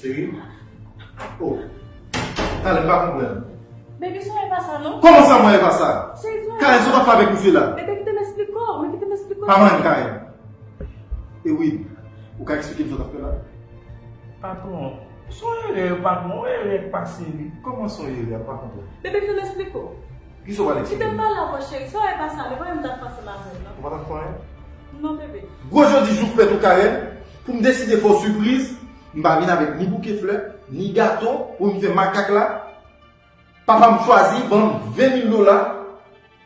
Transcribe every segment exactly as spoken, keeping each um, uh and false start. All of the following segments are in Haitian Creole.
Cheri. Oh. Talè m pa konprann. Baby, sa e pa sa, non? Kòman sa mwen e pa sa? Cheri, sa e pa sa. Karen, sa w t ap fè avèk misye la? Baby, kite m esplike w, men kite m esplike w. Pa manyen Karen. E wi, ou ka eksplike m sa w t ap fè la? Patwon, se yon erè, patwon, yon erè k pase, wi. Kòman se yon erè? M pa konprann. Baby, kite m esplike w. Kisa w pral eksplike m? Kite m pale avè w, cheri. Sa e pa sa, men pa menm dat fè ansanm avè l, non. Ou pa t ap fè anyen? Non, baby. Gwo jodi jou fèt ou, Karen, pou m deside fè w sipriz, m pa vin avèk ni bouke flè, ni gato, pou m fè makak la. Papa m chwazi ban m ven mil dola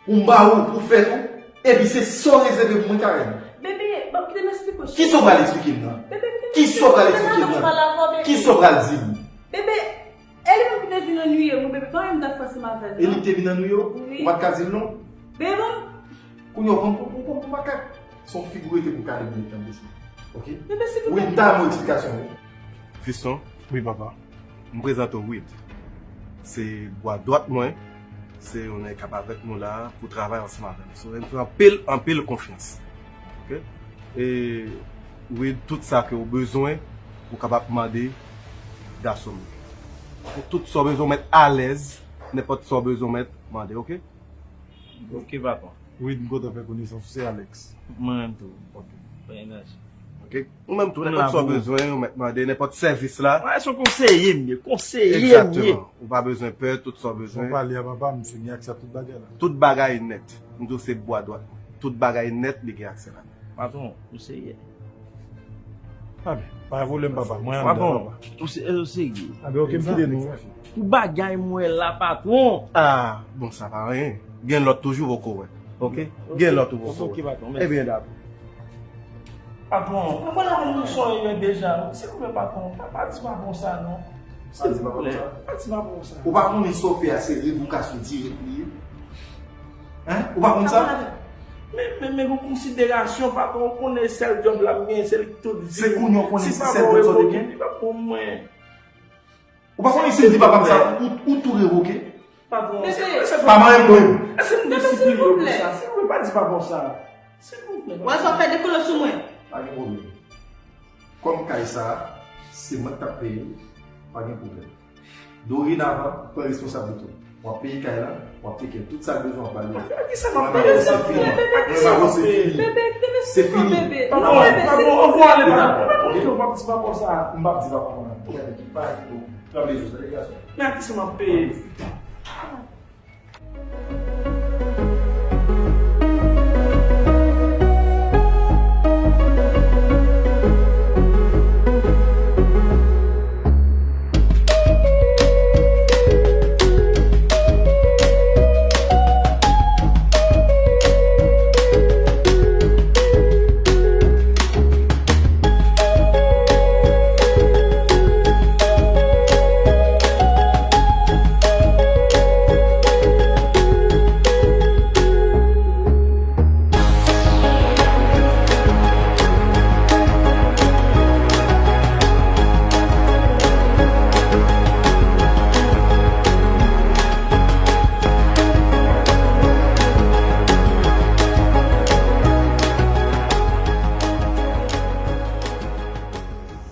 pou m ba ou, pou fèt ou, epi se sa w rezève pou mwen, Karen. Bebe, bon, kite m esplike w, cheri. Kisa w pral eksplike m nan? Bebe, kite m esplike w. Kisa w pral eksplike m nan? Kisa w pral di m? Bebe, e li menm ki te vin annuiye m, wi, bebe, pa yon dat fè ansanm avè l, non. E li ki te vin annuiye w? Wi. Ou pa t ka di l non? Bebe, bon. Kounye a, w konn, w konn, w konn, w pa ka. Se yon figi w rete pou kale pou letan, mesye. Ok? Bebe, silvouplè. Wi, m ta renmen yon eksplikasyon, wi. Fiston. Wi, papa. M prezante w Wid. Se bwa dwat mwen. Se yon nèg k ap avèk nou la pou travay ansanm avè nou. So, m fè anpil, anpil konfyans. Ok? E Wid, tout sa ke w bezwen, ou kapab mande gason m. Pou tout sa w bezwen, w mèt alèz, nenpòt sa w bezwen, w mèt mande, ok? Ok, patwon. Wi, m kontan fè konesans ou, se Alex. Mwen menm tou. Ok. Mwen menm tou. Ok. Ou menm tou, nenpòt sa w bezwen, ou mèt mande, nenpòt sèvis la. Mwen se yon konseye m ye, konseye m ye. Egzakteman. Ou pa bezwen pè, tout sa w bezwen. Jan w pale a papa, misye gen aksè a tout bagay la. Tout bagay nèt. M di w se bwa dwat. Tout bagay nèt, li gen aksè la. Patwon, ou serye? Anben, pa gen pwoblèm, papa. Mwen anndan, papa. Ou se, ou serye? Anben, ok, m kite nou. Pou bagay m wè la, patwon. Ah, bon, sa pa anyen. Gen lòt toujou poko wè. Ok? Gen lòt ou poko wè. Ok, patwon, mèsi. Ebyen, dakò. Patwon, mwen konn avè nou sonje deja. Silvouplè, patwon, pa, pa di m pa bon sa, non. Pa di m pa bon sa. Pa di m pa bon sa. Ou pa konnen sa w fè a, se revokasyon dirèk li ye? Hein? Ou pa konn sa? Men, men, men, gon konsiderasyon, patwon, ou konnen sèl djòb la m gen, se li k tout vi m. Se kounye a w konnen se sèl djòb sa w te gen? Li p ap pou mwen. Ou pa konnen si m di papa m sa, ou, ou tou revoke? Patwon, silvouplè. Pa manyen m mwen. Èske m gen sipriye pou sa? Silvouplè, pa di pa bon sa. Silvouplè. Wè sa w fè, dekole sou mwen. Pa gen pwoblèm. Kòm kay sa, se mwen k t ap peye l, pa gen pwoblèm. Dorenavan, pran responsablite w. W ap peye kay la, w ap teke tout sa l bezwen, w ap ba li. Mwen pa wè se fini. Mwen pa wè se fini. Se fini. Patwon, patwon, anvo ale, patwon. Ou p ap di pa bon sa. M p ap di pa bon. Gade ki pa bon. Pran bezwen sa, gason. Men a kisa m ap peye?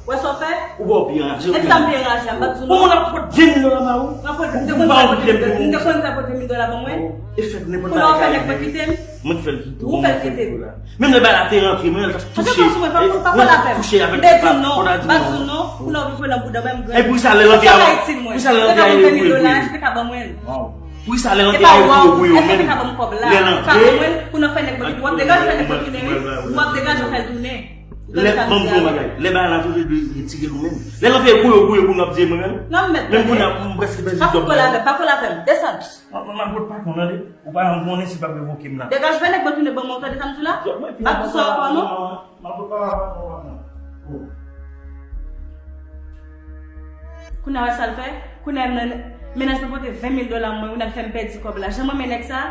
Wè sa w fè? Ou pa w pi anraje ou menm. Nèg sa m pi anraje a, m p ap di w non. Bon, moun ap pot ven mil dola ba ou. M ap pot, m te konn sa pot ven mil dola, m te konn sa pot ven mil dola ban mwen. E fèt nenpòt bagay. Kounye a w fè nèg mwen kite m. Mwen fè l kite w, ou fè l kite m. Menm lè bagay la te rantre, mwen t ap touche. Touche avèk papa, m te di w non, m pa di w non. Kounye a w vin pran nan bouda m, mwen. E poukisa lè l antre a, poukisa lè l antre a, yo voye pou yo? Poukisa lè l antre a, yo voye pou yo menm? Lè l antre, w ap degaje fè nèg mwen kite, w ap degaje fè l tounen. Lè, ban m di w yon bagay. Lè bagay la tou de retire nou menm. Lè l antre gouye, gouye pou nou ap di mwen menm. Menm kounye a, m prèske pèdi djòb la. Pa kole avè m, pa kole avè m. Desann. Mwen, mwen, mwen, patwon nan li. Ou pa janm konnen si l p ap revoke m la. Degaje fè nèg mwen tounen ban mwen, ou tande sa m di w la? M ap di sa ankò non. M ap pale avè patwon, patwon. Kounye a, wè sa l fè? Kounye a, m nan, mennaj mwen pote ven mil dola mwen, ou nan fè m pèdi kòb la. Jan mwen renmen nèg sa.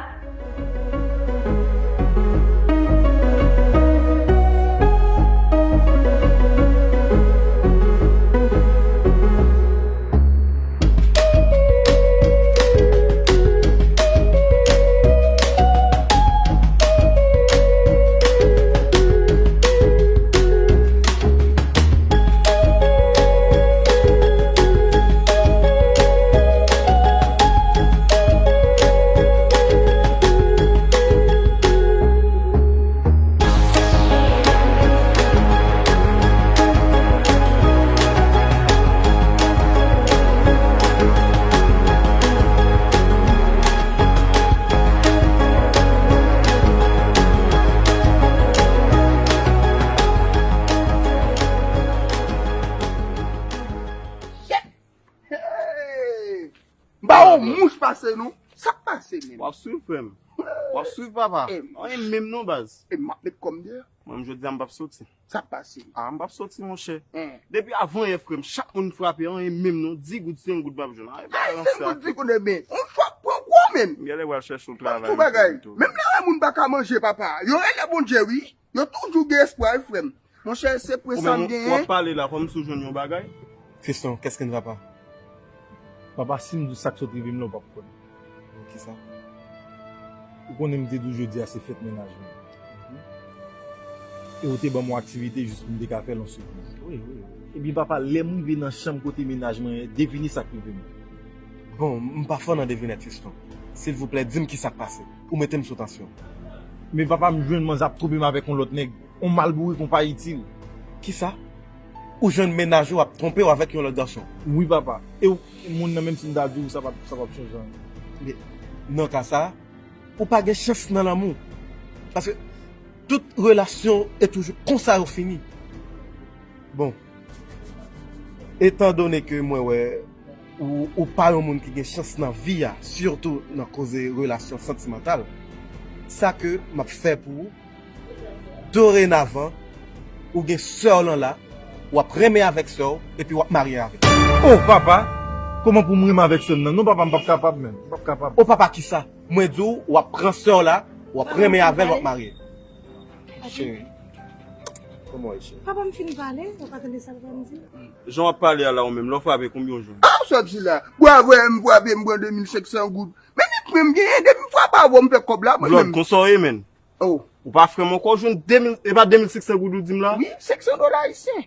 non. Sa k pase menm? W ap swiv, frè m. W ap swiv, papa. Anyen menm non, baz. E m ap met kò m deyò. Mwen, jodi a, m p ap soti. Sa k pase? Ah, m p ap soti, monchè. Depi avan yè, frè m, chak moun frape, anyen menm non, di goud, senk goud, m p ap jwenn. Ay, senk goud, di goud, ebyen, yon chwa pran gwo menm. M genlè pral chèche yon travay. Tout bagay. Menm lè moun pa ka manje, papa. Yo rele Bondye, wi. Yo toujou gen espwa, wi, frè m. Monchè, se pwen sa m genyen. Ou menm, w ap pale la, kòmsi w jwenn yon bagay. Christian, qu'est-ce qui ne va pas? Papa, si m di w sa k sot rive m la, ou p ap kwè m. Bon, kisa? Ou konnen m te di w jodi a se fèt mennaj mwen. E ou te ban m yon aktivite jis pou m te ka fè l an sekou. Wi, wi, wi. Ebyen, papa, lè m rive nan chanm kote mennaj mwen ye, devine sa k rive m. Bon, m pa fò nan devinèt, Fiston. Silvouplè, di m kisa k pase. Ou mete m sou tansyon. Men papa, m jwenn manzè ap twonpe m avèk yon lòt nèg. On malbourik, on pa itil. Kisa? Ou jwenn mennaj ou ap twonpe w avèk yon lòt gason? Wi, papa. E w, moun nan, menm si m ta di w, sa p ap, sa p ap chanje anyen. Men, nan ka sa, ou pa gen chans nan lanmou. Paske tout relasyon e toujou konsa yo fini. Bon, etandone ke mwen wè ou, ou pa yon moun ki gen chans nan vi a, sitou nan koze relasyon santimantal, sa ke m ap fè pou ou, dorenavan, ou gen sè w lan la, w ap renmen avèk sè w, epi w ap marye avè l. Oh, papa! Kòman pou m renmen avèk sè m nan? Non, papa, m p ap kapab menm. M p ap kapab. Oh, papa, kisa? Mwen di w, w ap pran sè w la, w ap renmen avè l, w ap marye. Cheri, kòman w ye, cheri? Papa, m fin pale, ou pa tande sa papa m di? Jan w ap pale a la, ou menm, lè w frape, konbyen w jwenn? Ah, sòti la. Bwa vre, m frape, m pran de mil senk san goud. Men ni pwen m genyen, depi m frape avè w, m fè kòb la, mwen menm. Blòd, konsa w ye, menn. Oh. Ou pa frè m ankò, w jwenn de mil, e pa de mil senk san goud ou di m la? Wi, senk san dola ayisyen.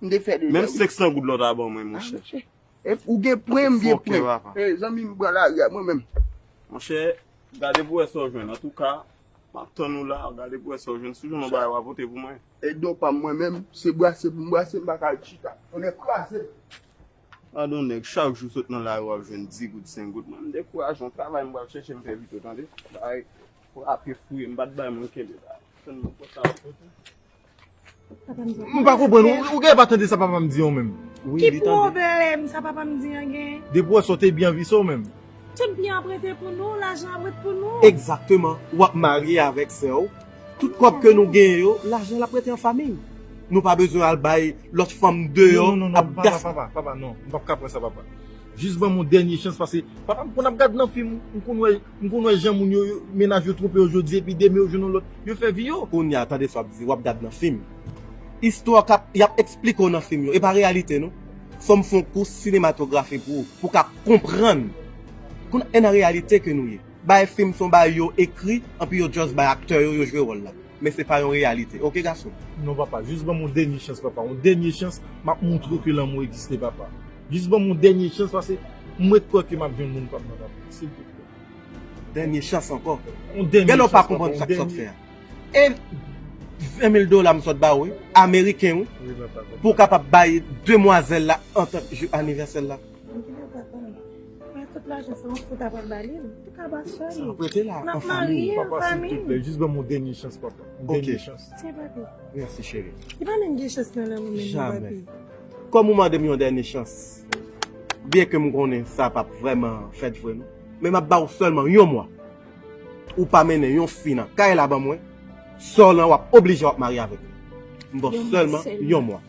M te fè deja, wi. Menm senk san goud lòt a ban mwen, monchè. Ah, monchè. E ou gen pwen, m gen pwen. Fòkè, papa. E, zanmi m pran lari a, mwen menm. Monchè, gade pou wè sa w jwenn. Antouka, m ap tann ou la, gade pou wè sa w jwenn. Si w jwenn yon bagay, w a pote pou mwen. E do pa m mwen menm, se brase pou m brase, m pa ka al chita. Tonnè kraze m. Gade yon nèg, chak jou sot nan lari, w ap jwenn di goud, senk goud. Mwen, m dekouraje, yon travay m pral chèche, m fè pito, tande. Bay, frape, fouye, m pa t bay moun kenbe la. Tann mwen pran sa w pote. Papa m di. M pa konprann, ou, ou gen pa tande sa papa m di an menm? Wi, li tande. Ki pwoblèm sa papa m di an gen? Depi w wè sa w te byen anvi sa w menm. Tout byen ap rete pou nou, lajan ap ret pou nou. Egzakteman. W ap marye avèk sè w. Tout kòb ke nou genyen yo, lajan l ap rete an fanmi. Nou pa bezwen al bay lòt fanm deyò ap gas. Non, non, non, papa, papa, papa, non. M p ap ka pran sa, papa. Jis ban m yon dènye chans, paske papa m konn ap gad nan fim, m konn wè, m konn wè jan moun yo, yo, mennaj yo twonpe yo jodi, epi demen yo jwenn yon lòt, yo fè vi yo. Kounye a, tande sa w ap di, w ap gad nan fim. Istwa k ap, y ap eksplike w nan fim yo, e pa reyalite non. Fò m fè yon kou sinematografi pou ou, pou w ka konprann. Kounye a, e nan reyalite ke nou ye. Bay fim se yon bagay yo ekri, anpi yo just bay aktè yo, yo jwe wòl la. Men se pa yon reyalite. Oke, gason? Non, papa, jis ban m yon dènye chans, papa. Yon dènye chans, m ap montre w ke lanmou egziste, papa. Jis ban m yon dènye chans, paske m ret kwè ke m ap jwenn moun pa m nan, papa. Silvouplè. Dènye chans ankò. Yon dènye chans, papa. Gen lè w pa konprann sa k sot fè a. E ven mil dola m sot ba ou, wi. Ameriken, wi. Wi, papa, konprann. Pou w kapab bay demwazèl la antan jou anivèsè l la. Mwen tout lajan sa, mwen fout ap al ba li. Ou ka ba sè li. Sa prete la, an fanmi. N ap marye an fanmi. Papa, silvouplè, jis ban m yon dènye chans, papa. Yon dènye chans. Tiens, papi. Mèsi, cheri. Li pa menm gen chans nan lanmou menm non, papi. Jamè. Kòm ou mande m yon dènye chans, byen ke m konnen sa p ap vrèman fèt vre non, men m ap ba w sèlman yon mwa. Ou pa mennen yon fi nan kay la ban mwen, sè w lan w ap oblije w ap marye avèk li. M ba w sèlman yon mwa.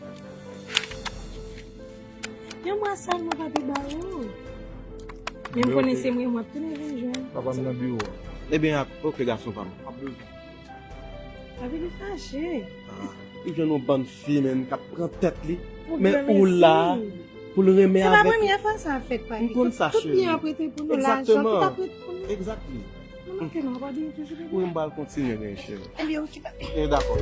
Yon mwa sèlman, papi, ba ou. Men m konnen se mwen, mwen ap tounen vin jwenn. Papa m nan biwo a. Ebyen, ap, oke, gason pa m. Papi, li fache. Ah, li jwenn yon bann fi, menm, k ap pran tèt li. Men ou la pou l renmen avèk. Se pa premyè fwa sa ap fèt, papi. M konn sa, cheri. Tout byen ap rete pou nou, lajan tout ap rete pou nou. Exactly. Nou manke nou, pa bliye toujou, bebe. Wi, m pral kontinye genyen, cheri. Ebyen, oke, papi. E dakò.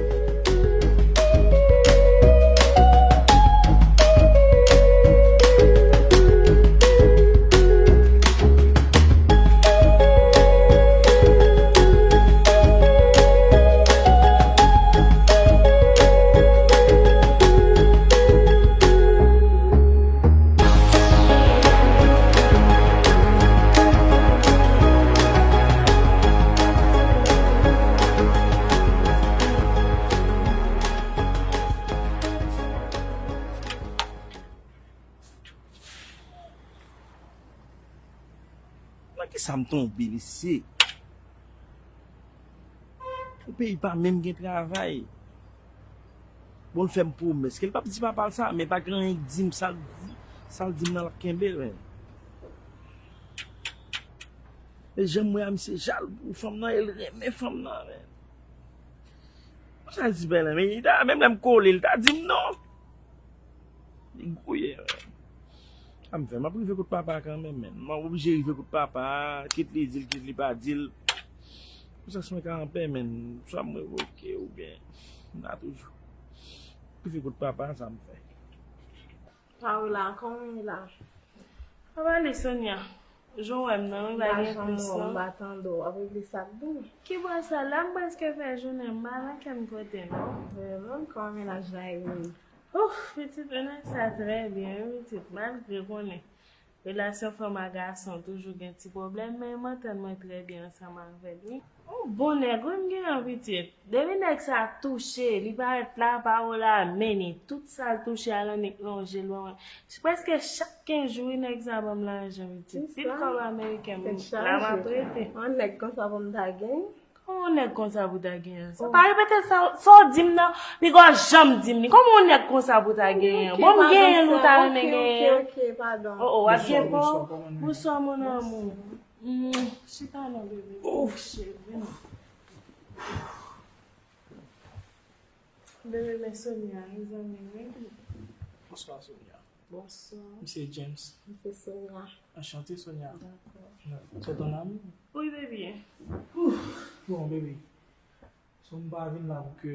Sa m tonbe mesye. Ou peyi pa menm gen travay. Bon, l fè m pwomès ke l p ap di papa l sa, men pa gen anyen k di m sa l di, sa l di m nan l ap kenbe l, men. Men jan m wè a, misye jalou pou fanm nan, e l renmen fanm nan, men. Sa l di bèlè, men li ta, menm lè m kole, li ta di m non. Li gouye, men. Sa m fè, m ap rive kot papa kanmenm, men. M ap oblije rive kot papa, kit li di l, kit li pa di l. Pou sa, si mwen ka anpè, men, swa m revoke oubyen m la toujou. Rive kot papa, sa m fè. Paola, kòman w ye la? Ap ale, Sonia. Jan w wè m nan, wi, pa gen plis non. M pa tande w, ap regle sa k dou. Ki bò sa la, m prèske fè jounen, m pa nan kenn kote non. Vrèman, kòman mennaj la ye menm? Ouf, pitit, mennaj sa trè byen, wi, pitit, malgre konnen relasyon fanm ak gason toujou gen ti pwoblèm, men m antann mwen trè byen ansanm avè l, wi. Yon bon nèg, wi, m gen yon pitit. Depi nèg sa touche, li parèt la, Paola, men li, tout sa l touche a l annik lonje l ban mwen. Prèske chak kenz jou, wi, nèg sa ban m lajan, pitit. Pil kòb ameriken, m la m ap rete. Yon nèg konsa pou m ta genyen? Kòman yon nèg konsa pou ta genyen sa? Pa repete sa, sa w di m nan, piga w janm di m li. Kòman yon nèg konsa pou ta genyen? Bon, m genyen l, ou ta renmen genyen. Ok, ok, padon. Oh, oh, w ap gen pa w. Bonswa, mon amour. Mm, chita non, bebe. Ouf. Cheri, vini. Bebe, men Sonia, mezanmi, wi. Bonswa, Sonia. Bonswa. M se James. M se Sonia. Enchanté, Sonia. Dakò. C'est ton ami? Wi, bebe. Ouf. Bon, bebe. So, m pa vin la pou ke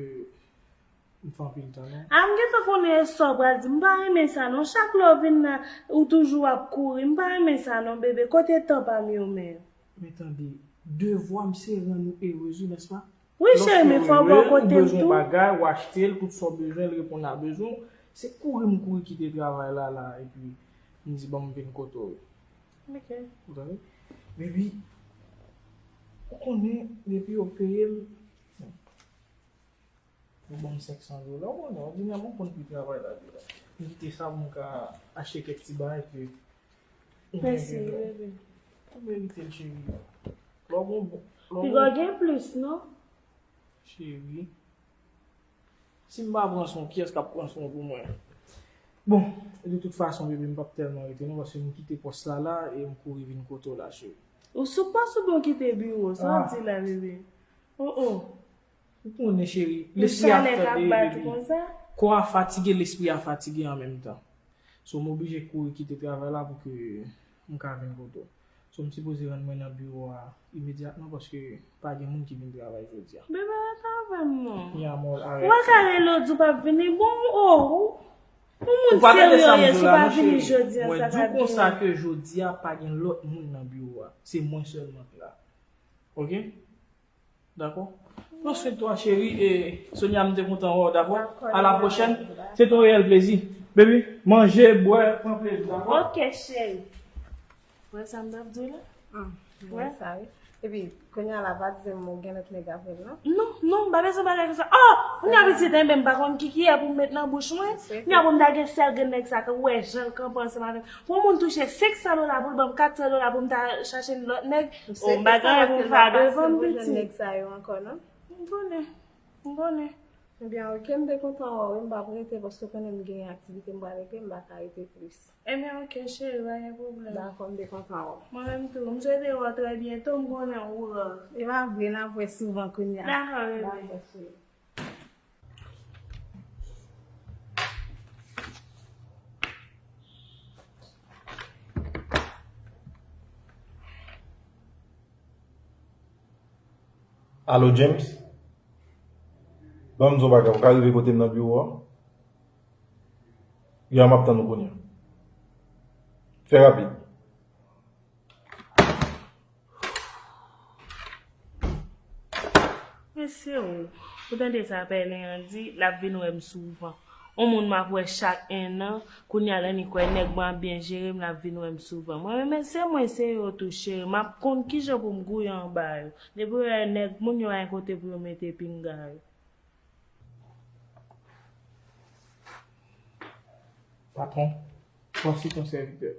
m fè anpil tan, non. A, m gentan konnen e sa w pral di. M pa renmen sa, non. Chak lè w vin la, ou toujou ap kouri. M pa renmen sa, non, bebe. Kote tan pa m yo, men? Men tande, devwa m se rann ou erez, wi, nèspa? Wi, cheri, men fò w bò kote m tou. Lòske w ere, ou bezwen bagay, ou achte l, tout sa w bezwen, l reponn a bezwen w. Se kouri m kouri kite travay la, la, epi m di, "Ban m vin kote w." Ok. Ou tande? Baby, ou konnen, depi yo peye m, yo ban m senk san dola, ou konnen, òdinèman, m konn pri travay la deja. M kite sa pou m ka achte kèk ti bagay ke ou gen bezwen. Mèsi, bebe. Ou merite l, cheri. Lè w gon bon, lè w gon... Piga gen plis, non? Cheri. Si m pa pran swen w, kiyès k ap pran swen w pou mwen? Bon, de tout fason, bebe, m p ap tèlman rete non, paske m kite pòs la la e m kouri vin kote w la, cheri. Ou sou pòs oubyen w kite biwo? Sa w di la, bebe? Oh, oh. Ou konnen, cheri, lespri a fatige, bebe. Kò a fatige, lespri a fatige an menm tan. So, m oblije kouri kite travay la pou ke m ka vin kote w. So, m sipoze rann mwen nan biwo a imedyatman paske pa gen moun ki vin travay jodi a. Bebe, rete avè m non. Mi amor, a ver. Ou pa ka rele w di w p ap vini. Bon, oh, ou, ou moun serye w ye, si w pa vini jodi a, sa k ap genyen? Mwen di w konsa ke jodi a pa gen lòt moun nan biwo a. Se mwen sèlman k la. Ok? Dakò? Pran swen de twa, cheri. E Sonia, m te kontan wè w, dakò? Dakò, dakò. A la pwochèn. Se te yon reyèl plezi. Baby, manje, bwè, pran plezi, dakò? Ok, cheri. Wè sa m t ap di w la? Ah, m wè sa, wi. Epi, kounye a la, pa di m ou gen lòt nèg avè l, non? Non, non, m pa bezwen bagay konsa. Oh! Kounye a pitit, enben, m pa konn ki kiyè pou m met nan bouch mwen. Kounye a pou m ta gen sèl grenn nèg sa, ke w wè jan l kanpe ansanm avè m. Pou yon moun touche senk san dola pou l ban m kat san dola pou m ta chache lòt nèg, oh, m pa gen anyen pou m fè devan m, pitit. Nèg sa yo ankò, non? M konnen. M konnen. Ebyen, ok, m te kontan wè w, wi, m p ap rete paske w konnen m gen aktivite m pral regle, m pa ka rete plis. Ebyen, ok, cheri, pa gen pwoblèm. Dakò, m te kontan wè w. Mwen menm tou, m swete wè w trè byento, m konnen ou rare. E pa vre, n ap wè souvan kounye a. Dakò, bebe. Dakò, cheri. Alo, James? Ban m di w yon bagay, ou ka rive kote m nan biwo a? Ya, m ap tann ou kounye a. Fè rapid. Mesye o, ou tande sa pèlen an di, l ap vin wè m souvan. Yon moun m ap wè chak enn an, kounye a l annik wè nèg mwen ap byen jere m, l ap vin wè m souvan. Mwen menm, se mwen se yo tou, cheri, m ap konn kijan pou m gouye anba yo. Depi yo wè nèg moun yo pa gen kote pou yo mete pinga yo. Patwon, voici ton serviteur.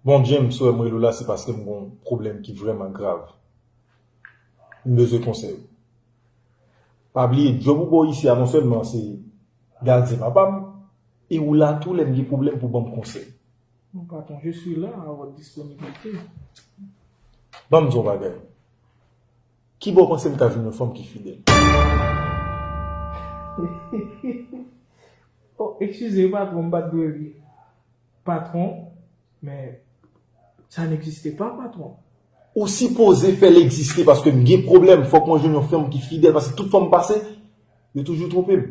Bon, James, wè m rele w la, se paske m gon pwoblèm ki vrèman grav. M bezwen konsèy ou. Pa bliye, djòb ou ba w isi a, non sèlman se gadyen papa m, e ou la tou lè m gen pwoblèm pou ban m konsèy. Non, patron, je suis là à votre disponibilité. Ban m di w yon bagay. Kibò w panse m ka jwenn yon fanm ki fidèl? Oh, eskize, patron, m pa t dwe ri. Patron, men sa n'existe pas, patron. Ou sipoze fè l egziste paske m gen pwoblèm. Fòk mwen jwenn yon fanm ki fidèl paske tout fanm m pase, yo toujou twonpe m.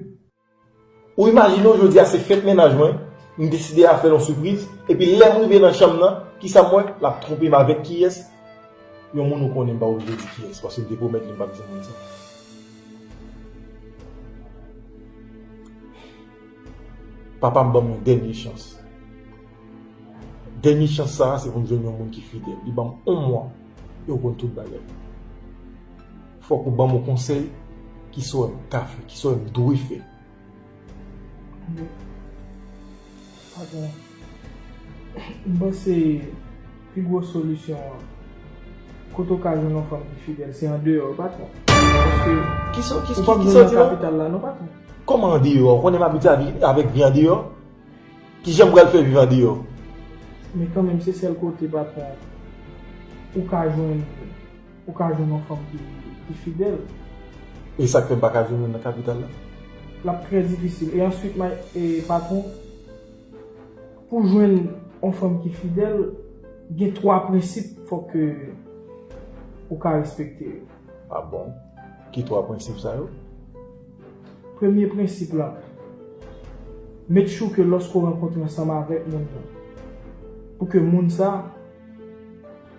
Ou imajine w, jodi a se fèt mennaj mwen, m deside a fè l yon sipriz, epi lè m rive nan chanm nan, kisa m wè? L ap twonpe m avèk kiyès? Yon moun ou konnen, m pa oblije di kiyès, paske m te pwomèt li m p ap di moun sa. Papa m ban m yon dènye chans. Dènye chans sa a, se pou m jwenn yon moun ki fidèl. Li ban m yon mwa, e w konn tout bagay. Fòk ou ban m yon konsèy, kisa w wè m ka fè, kisa w wè m dwe fè. Patron, m panse pi gwo solisyon an, kote w ka jwenn yon fanm ki fidèl, se andeyò, patron. Paske kisa, kisa, ou p ap jwenn nan kapital la, non, patron. Kòman andeyò? Ou konnen m abitye avè-, avèk vi andeyò? Kijan m pral fè viv andeyò? Men kanmenm, se sèl kote, patron, ou ka jwenn, ou ka jwenn yon fanm ki, ki fidèl. E sa k fè m pa ka jwenn youn nan kapital la? L ap trè difisil. E answit, ma-, e patron, pou jwenn yon fanm ki fidèl, gen twa prensip fòk ke ou ka respekte yo. Ah bon? Ki twa prensip sa yo? Premye prensip la, make sure ke lòske w rankontre ansanm avèk moun nan, pou ke moun sa,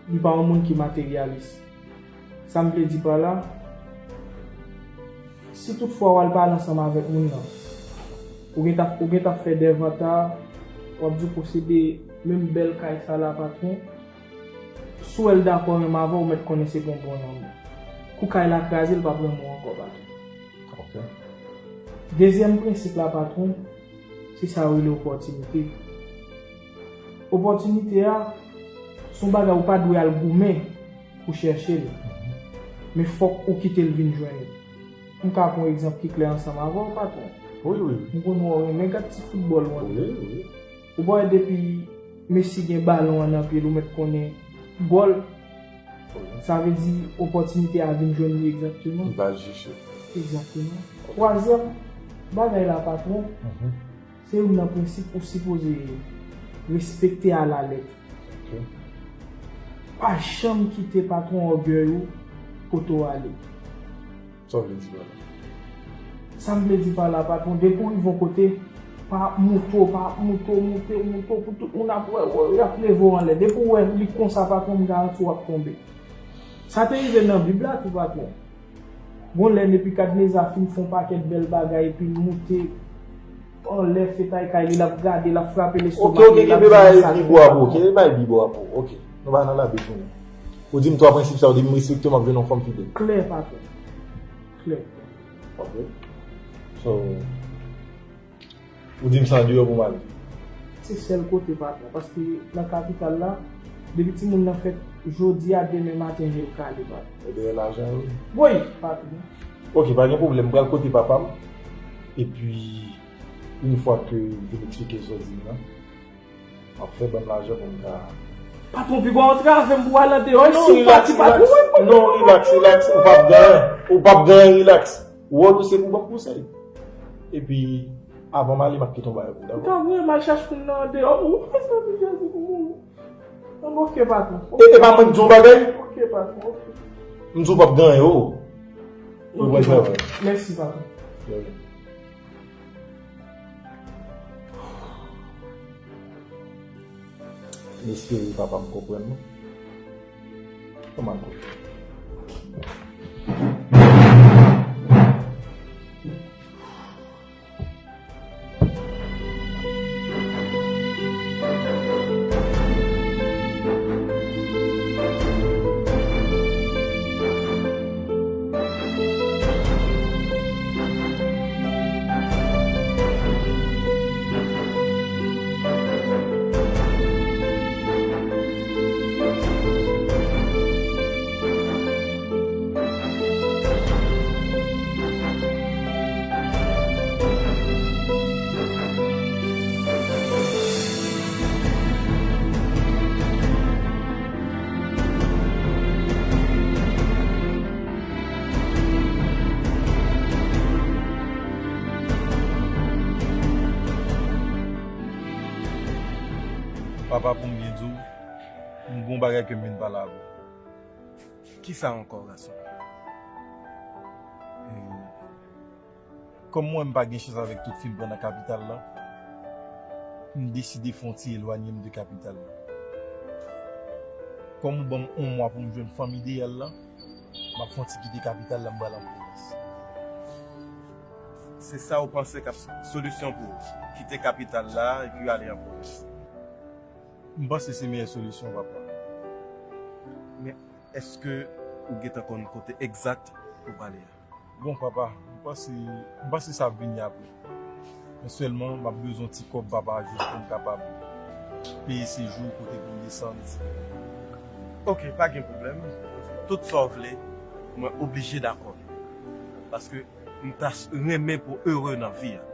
li pa yon moun ki materyalis. Sa m vle di pa la, si toutfwa w al pale ansanm avèk moun nan, ou gen t ap, ou gen t ap fè dèvanta, w ap di w posede menm bèl kay sa la, patron, si w wè l dakò renmen avè w, ou mèt konnen se gen bon lanmou. Kou kay la kraze, l p ap renmen w ankò, patron. Ok. Dezyèm prensip la, patron, se sa yo rele opòtinite. Opòtinite a, se yon bagay ou pa dwe al goumen pou chèche l. Mhm. Men fòk ou kite l vin jwenn ou. M ka pran yon egzanp ki klè ansanm avè w, patron. Wi, wi, wi. M konnen w renmen gad ti foutbòl ou an. Wi, wi. Ou pa wè depi Messi gen balon an nan pye l, ou mèt konnen gòl. Sa vle di opòtinite a vin jwenn li egzakteman. Li pa al chèche. Egzakteman. Twazyèm bagay la, patron, mhm, se youn nan prensip ou sipoze respekte alalèt. Ok. Pa janm kite patron ògèy ou pote w ale. Sa w vle di pa la? Sa m vle di pa la, patron, depi w rive yon kote, pa ap moute w, pa ap moute w, moute w, moute w, pou tout moun ap wè, wè, y ap leve w anlè. Depi w wè li konsa, patron, m garanti w ap tonbe. Sa te rive nan Bib la tou, patron. Gon lè Nebikadneza fin fè yon pakèt bèl bagay, epi l moute anlè fetay kay li, l ap gade, l ap frape lestomak li, l ap di sa. Ok, ok, kenbe bay Bib ou a pou, kenbe bay Bib ou a pou. Ok, nou pa nan labe kounye a. Ou di m twa prensip sa yo, depi m respekte w, m ap jwenn yon fanm fidèl. Klè, patron. Klè. Ok. So, ou di m se andeyò pou m ale? Se sèl kote, patron, paske nan kapital la, depi timoun nan fèt jodi a, demen maten, je l kale, patron. E dèyè lajan yo? Wi, patron. Ok, pa gen pwoblèm, m pral kote papa m, epi, yon fwa ke m fin eksplike sa w di m nan, m ap fè ban m lajan pou m ka. Patron, pi bon, w antre avè m pou w al andeyò. Non, si w pati, patron, mwen, mwen, non, rilaks, rilaks. Ou p ap gen anyen. Ou p ap gen anyen, rilaks. Wòl ou se pou ban m konsèy. Epi, avan m ale, m ap kite yon bagay pou ou, dakò? Ou ta voye m al chache moun nan andeyò. Ou pa sa, Jezi, pou mouri. Bon, ok, patron. E, e pa mwen k di w yon bagay? Ok, patron, ok. M di w p ap gen anyen, o. Ok, patron. Ou pral travay. Mèsi, patron. De rien. M espere papa m konprann nou. Kòman l konprann? Papa, pou m byen di w, m gon bagay ke m vin pale avè w. Kisa ankò, gason? E, kòm m wè m pa gen chans avèk tout fi m pran nan kapital la, m deside fè yon ti elwanye m de kapital la. Kòm ou ban m yon mwa pou m jwenn fanm ideyal la, m ap fè yon ti kite kapital la, m pral an pwovens. Se sa ou panse k ap solisyon pou ou, kite kapital la epi ale an pwovens? M panse se meyè solisyon, papa. Men, èske ou gentan konn kote egzak ou prale a? Bon, papa, m panse, m panse sa ap vini apre. Men sèlman, m ap bezwen ti kòb, papa, jis pou m kapab peye sejou kote pou m desann. Ok, pa gen pwoblèm. Tout sa w vle, mwen oblije dakò. Paske m ta s-, renmen pou w ere nan vi a.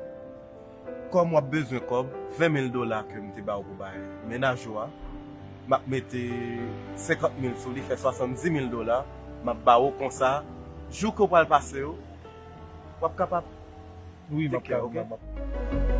Kòm w ap bezwen kòb, ven mil dola ke m te ba w pou bay mennaj ou a, m ap mete senkant mil sou li, fè swasanndis mil dola, m ap ba w konsa, jou ke w pral pase yo, w ap kapab Wi, m ap take care, ok? M ap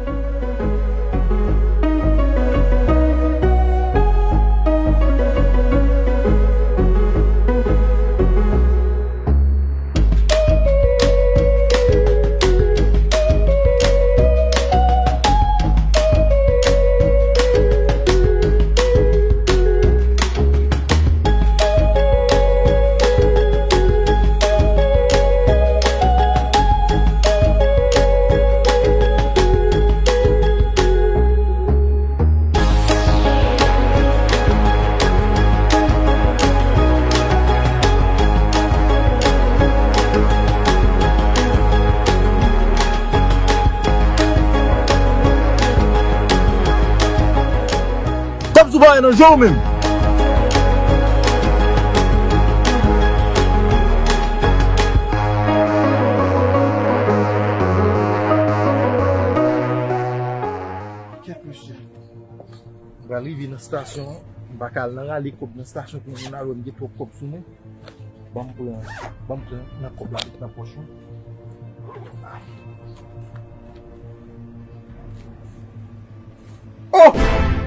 Tap sou bagay nan je w menm. Kèt mesye. M pral rive nan estasyon an. M pa ka al nan rale kòb nan estasyon pou moun al wè m gen twòp kòb sou mwen. Ban m pran, ban m pran nan kòb la, met nan pòch mwen. Oh!